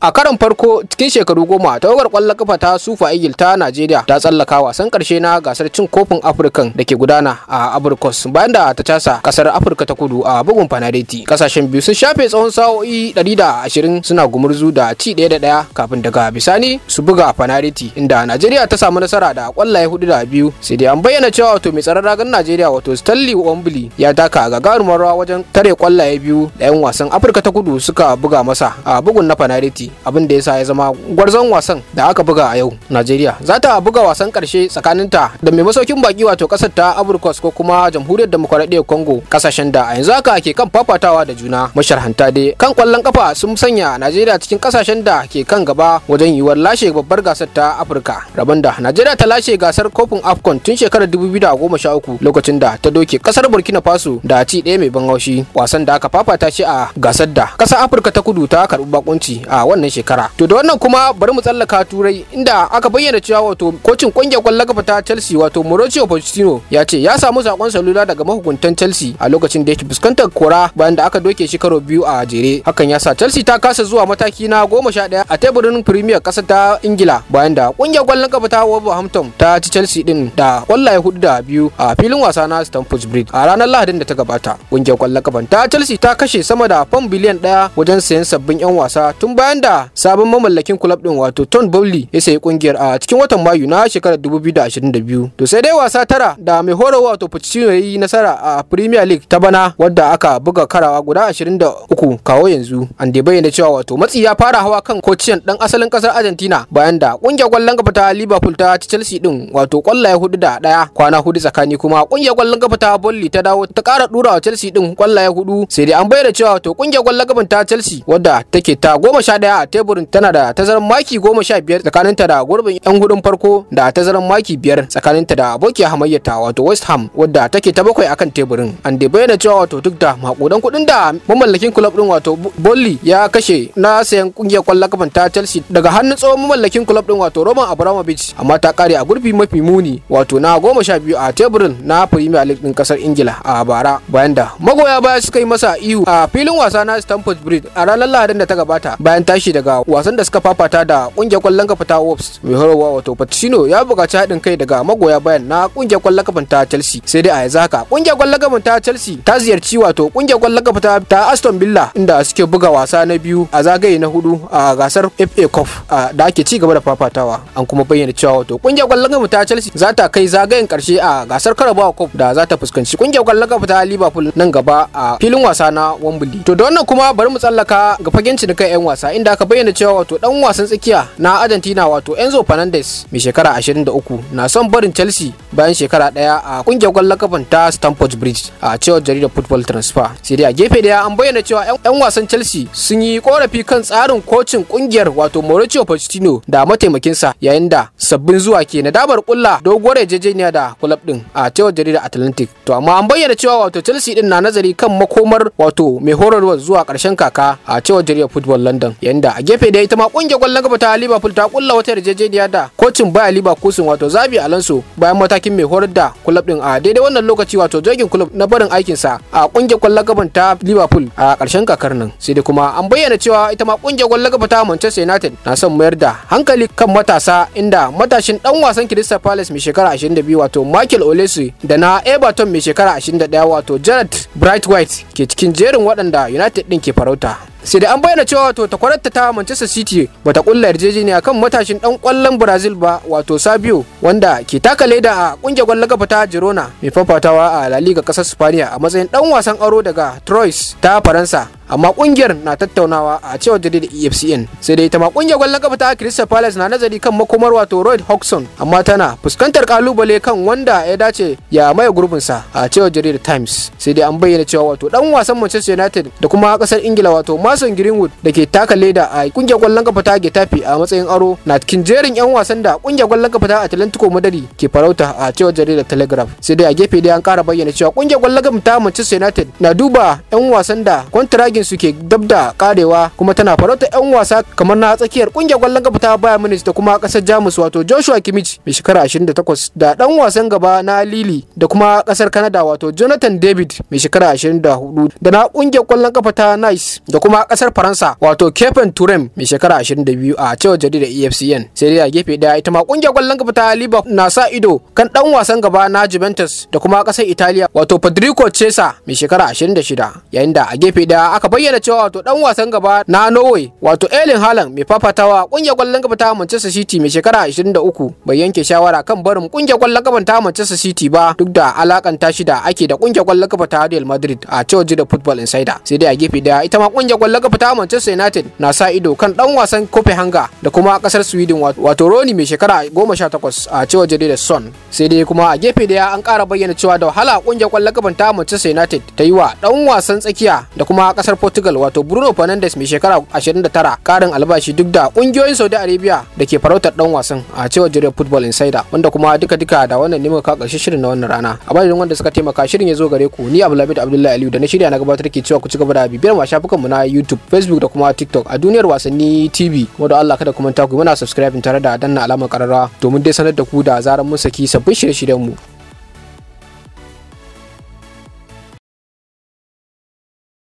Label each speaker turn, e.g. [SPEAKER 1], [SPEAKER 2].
[SPEAKER 1] A karon farko cikin shekaru 10, tawagar kwallon kafa ta Super Eagles ta Najeriya ta tsallaka wasan karshe na gasar cin kofin Afirkan da ke gudana a Ivory Coast bayan da ta casa kasar Afirka ta Kudu a bugun fanareti. Kasashen biyu sun shafe tsawon sa'o'i 120 suna gumurzu da ci 1-1 kafin daga bisani su buga fanareti, inda Najeriya ta samu nasara da kwallaye 4-2. Sai dai an bayyana cewa wato mai tsaron ragar Najeriya wato Stanley Wambili ya taka gagarumar rawa wajen tare kwallaye biyu da 'yan wasan Afirka ta Kudu suka buga masa a bugun na fanareti, abin da yasa ya zama gwarzon wasan da aka buga a yau. Najeriya za ta buga wasan karshe tsakaninta da mai masaukin baki wato kasar ta Ivory Coast ko kuma Jamhuriyar Demokuraɗiyyar Congo, kasashen da a yanzu haka ke kan fafatawa da juna. Masharhanta dai kan kwallon kafa sun sanya Najeriya cikin kasashen da ke kan gaba wajen yiwuwar lashe babbar gasar ta Afirka. Rabon da Najeriya ta lashe gasar kofin AFCON tun shekarar 2013, lokacin da ta doke kasar Burkina Faso da ci 1 mai ban haushi, wasan da aka fafata shi a gasar da kasar Afirka ta Kudu ta karɓi bakunci a wannan shekara. To da wannan kuma bari mu tsallaka Turai, inda aka bayyana cewa wato kocin kungiyar kwallon kafa ta Chelsea wato Mauricio Pochettino ya ce ya samu sakon salula daga mahukuntan Chelsea a lokacin da yake fuskantar kora bayan da aka doke shi karo 2 a jere. Hakan ya sa Chelsea ta kasa zuwa mataki na 11 a teburin Premier kasar ta Ingila bayan da kungiyar kwallon kafa ta Wolverhampton ta ci Chelsea din da kwallaye 4-2 a filin wasa na Stamford Bridge a ranar Lahadin da ta gabata. Kungiyar kwallon kafa ta Chelsea ta kashe sama da fam biliyan 1 wajen sayan sabbin 'yan wasa tun bayan da sabon mamallakin kulab din wato Ton Bowley ya sayi kungiyar a cikin watan Mayu na shekarar 2022. To sai dai wasa 9 da mai horarwa wato Pochettino ya yi nasara a Premier League ta bana, wadda aka buga karawa guda 23 kawo yanzu. An dai bayyana cewa wato matsi ya fara hawa kan kociyan dan asalin kasar Argentina bayan da kungiyar kwallon kafa ta Liverpool ta ci Chelsea din wato kwallaye 4-1 kwana 4 tsakani, kuma kungiyar kwallon kafa ta Burnley ta dawo ta kara dura wa Chelsea din kwallaye 4. Sai dai an bayyana cewa wato kungiyar kwallon kafa ta Chelsea, wadda take ta 11 a teburin, tana da tazarar maki 15 tsakaninta da gurbin yan hudun farko da tazarar maki 5 tsakaninta da abokiyar hamayyata wato West Ham, wadda take ta 7 akan teburin. An dai bayyana cewa wato duk da makudan kuɗin da mamallakin club din wato Burnley ya kashe na sayan kungiyar kwallon kafan ta Chelsea daga hannun tsohon mamallakin club din wato Roman Abramovich, amma ta kare a gurbi mafi muni wato na 12 a teburin na Premier League din kasar Ingila a bara, bayan da magoya baya suka yi masa ihu a filin wasa na Stamford Bridge a ranar Lahadin da ta gabata bayan tashi daga wasan da suka fafata da kungiyar kwallon kafa ta Wolves. Mai horarwa wato Pochettino ya buƙaci haɗin kai daga magoya bayan na kungiyar kwallon kafa ta Chelsea. Sai dai a yanzu haka kungiyar kwallon kafa ta Chelsea ta ziyarci wato kungiyar kwallon kafa ta Aston Villa, inda suke buga wasa na 2 a zagaye na 4 a gasar FA Cup da ake ci gaba da fafatawa. An kuma bayyana cewa wato kungiyar kwallon kafa ta Chelsea za ta kai zagayen karshe a gasar Carabao Cup da za ta fuskanci kungiyar kwallon kafa ta Liverpool nan gaba a filin wasa na Wembley. To da wannan kuma bari mu tsallaka ga fagen cinikai 'yan wasa, inda aka bayyana cewa wato dan wasan tsakiya na Argentina wato Enzo Fernandez mai shekara 23 na son barin Chelsea bayan shekara 1 a kungiyar kwallon kafan ta Stamford Bridge a cewar jaridar Football Transfer. Sai dai a gefe daya an bayyana cewa 'yan wasan Chelsea sun yi korafi kan tsarin kocin kungiyar wato Mauricio Pochettino da mataimakinsa, yayin da sabbin zuwa ke nadamar kulla doguwar yarjejeniya da kulab din a cewar jaridar Atlantic. To amma an bayyana cewa wato Chelsea din na nazari kan makomar wato mai horarwa zuwa karshen kaka a cewar jaridar Football London, yayin da a gefe daya ita ma kungiyar kwallon kafa ta Liverpool ta kulla wata yarjejeniya da kocin Bayer Leverkusen wato Xabi Alonso bayan matakin mai horar da kulab din a daidai wannan lokaci wato Jurgen Klopp na barin aikinsa a kungiyar kwallon kafan ta Liverpool a karshen kakar nan. Sai dai kuma an bayyana cewa ita ma kungiyar kwallon kafa ta Manchester United na son mayar da hankali kan matasa, inda matashin dan wasan Crystal Palace mai shekara 22 wato Michael Olise da na Everton mai shekara 21 wato Jared Brightwhite ke cikin jerin waɗanda United din ke farauta. Sai da an bayyana cewa wato takwararta ta Manchester City bata kulla yarjejeniya kan matashin dan kwallon Brazil ba wato Sabio, wanda ke taka leda a kungiyar kwallon kafa ta Girona mai fafatawa a La Liga kasar Spaniya a matsayin dan wasan aro daga Troyes ta Faransa, amma kungiyar na tattaunawa a cewar jaridar EFCN. Sai dai ita ma kungiyar kwallon kafa ta Crystal Palace na nazari kan makomar wato Roy Hodgson, amma tana fuskantar kalubale kan wanda ya dace ya maye gurbinsa a cewar jaridar Times. Sai dai an bayyana cewa wato dan wasan Manchester United da kuma kasar Ingila wato Mason Greenwood da ke taka leda a kungiyar kwallon kafa ta Getafe a matsayin aro na cikin jerin 'yan wasan da kungiyar kwallon kafa ta Atlantico Madrid ke farauta a cewar jaridar Telegraph. Sai dai a gefe dai an kara bayyana cewa kungiyar kwallon kafa ta Manchester United na duba 'yan wasan da kwantiragin kwantaragin su ke dab da karewa, kuma tana farauta 'yan wasa kamar na tsakiyar kungiyar kwallon kafa ta Bayern Munich da kuma kasar Jamus wato Joshua Kimmich mai shekara 28 da dan wasan gaba na Lille da kuma kasar Canada wato Jonathan David mai shekara 24 da na kungiyar kwallon kafa ta Nice da kuma kasar Faransa wato Kevin Turem mai shekara 22 a cewar jaridar EFCN. Sai dai a gefe daya ita ma kungiyar kwallon kafa ta Liverpool na sa ido kan dan wasan gaba na Juventus da kuma kasar Italiya wato Federico Chiesa mai shekara 26, yayin da a gefe daya aka bayyana cewa wato dan wasan gaba na Norway wato Erling Haaland mai fafatawa kungiyar kwallon kafa ta Manchester City mai shekara 23 bai yanke shawara kan barin kungiyar kwallon kafa ta Manchester City ba, duk da alakanta shi da ake da kungiyar kwallon kafa ta Real Madrid a cewar jaridar Football Insider. Sai dai a gefe daya ita ma kungiyar kwallon kafa ta Manchester United na sa ido kan dan wasan Copenhagen da kuma kasar Sweden wato Roni mai shekara 18 a cewar jaridar Sun. Sai dai kuma a gefe daya an kara bayyana cewa da wahala kungiyar kwallon kafa ta Manchester United ta yi wa dan wasan tsakiya da kuma kasar Portugal wato Bruno Fernandes mai shekara 29 karin albashi, duk da kungiyoyin Saudi Arabia da ke farautar dan wasan a cewar jaridar Football Insider. Wanda kuma duka-duka da wannan ne muka kawo ƙarshen shirin na wannan rana. A madadin wanda suka taimaka shirin ya zo gare ku, ni Abdulhamid Abdullahi Aliyu da na shirya na gabatar ke cewa ku ci gaba da bibiyar mu a shafukanmu na YouTube, Facebook da kuma TikTok a Duniyar Wasanni TV. Kuma da Allah kada ku manta ku muna subscribe tare da danna alamar kararrawa domin dai sanar da ku da zaran mun saki sabbin shirye-shiryen mu.